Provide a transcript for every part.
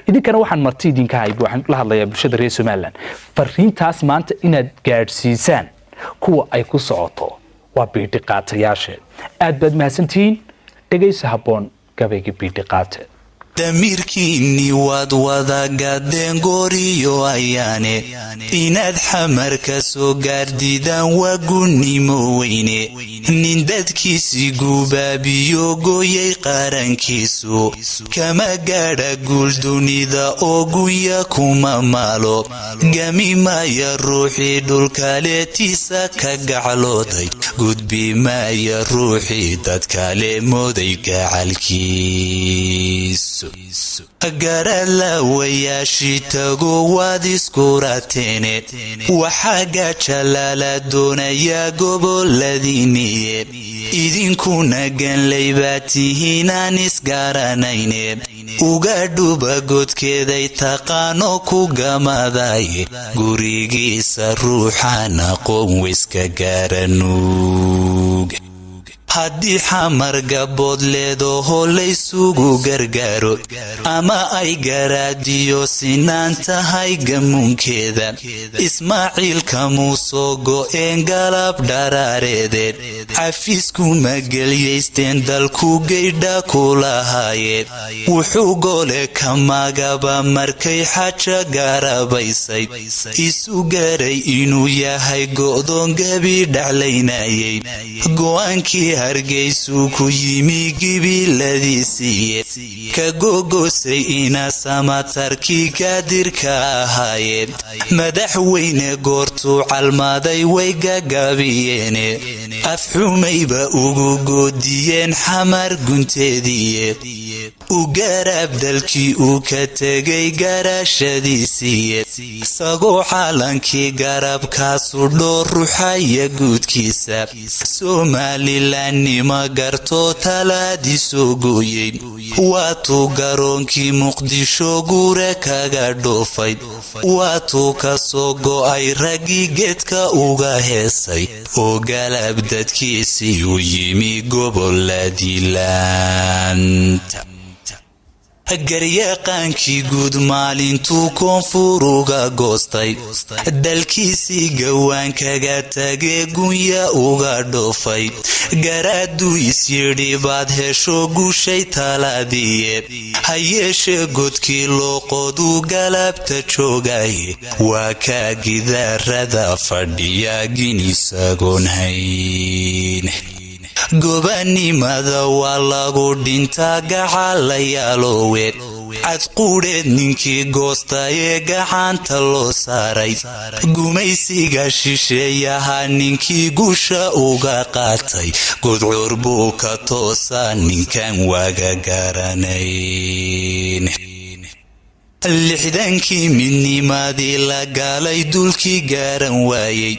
Idinkana waxaan marti idinka hay, waxaan la hadlayaa bulshada reer Somaliland, fariintaas maanta inaad gaadhsiisaan kuwa ay ku socoto, waa biidhiqaatayaashe. Aad baad mahadsantihiin. Dhegaysa habboon gabayga Biidhiqaate. Damiirkiinni waad wada gaadeen gooriyo ayaane, inaad Xamar ka soo gaardidaan waa gunnimo weyne. Nin dadkiisii gubaabiyo gooyay qarankiisu kama gaadha guul dunida oo gunya kuma maalo. Gami maaya ruuxii dhulkaleetiisa ka gaclooday, gudbi maaya ruuxii dadkale mooday gacalkiisu. Garalaawayaashii tago waad iskurateene, waxaa gaajalaala doonayaa goboladiiniye. Idinkuna ganlay baa tihiinaan isgaranayne, uga dhuba godkeeday taqaano ku gamadaye. Gurigiisa ruuxaan aqoon weyska gaaranuug. Haddii Xamar gabood leedaho laysugu gargaaro, ama ay garaadiyo sinaan tahay gamuunkeeda, Ismaaciilka muusoo go'een galab dharaareedeed. Xafiiskuma gelyaysteen dalku geydha kulahaaye. Wuxuu gole ka magaba markay xaja garabaysay, isu garay inuu yahay go'doon gebi dhaclaynayay. Go'aankii Hargeysuu ku yimi gibiladiisiiye, ka gogosay ina Samatarkii gaadirka ahaaye. Madaxweyne goortuu calmaaday way gagabiyeene, afxumayba ugu goodiyeen Xamar gunteediiye. U garaab dalkii uu ka tegay garaashadiisiiye, isagoo caalankii garabkaasu dhoor ruxaya guudkiisa. Somalilanima garto talaadii soo gooyey, waatuu garoonkii Muqdisho guure kaga dhoofay, waatuu ka soo go'ay raggii geedka uga heesay, oo galab dadkiisii u yimi goboladiilaanta. Garyaqaankii guud maalintuu koonfur uga goostay, dalkiisii gawaan kaga tagee gunya uga dhoofay. Garaaduu isyidhi baad hesho guushay talaadiye, ha yeeshee godkii loo qoduu galabta joogay, waa kaa gidaarada fadhiya ginisagoon hayn. Gobanimada waa lagu dhintaa gacalayaalowe, cadquudheed ninkii goostayee gacanta loo saaray. Gumaysiga shisheeyaha ninkii gusha uga qaatay, gudcur buu ka toosaa ninkan waaga garanayn. 60-kii midnimadii la galay, dulkii gaaran waayey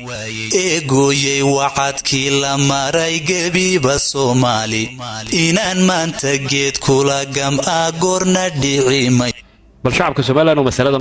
ee gooyey wacadkii la maray gebiba Soomaali, inaan maanta geed kula gam'a goorna dhicimay. Bal shacabka Somaliland oo masaladan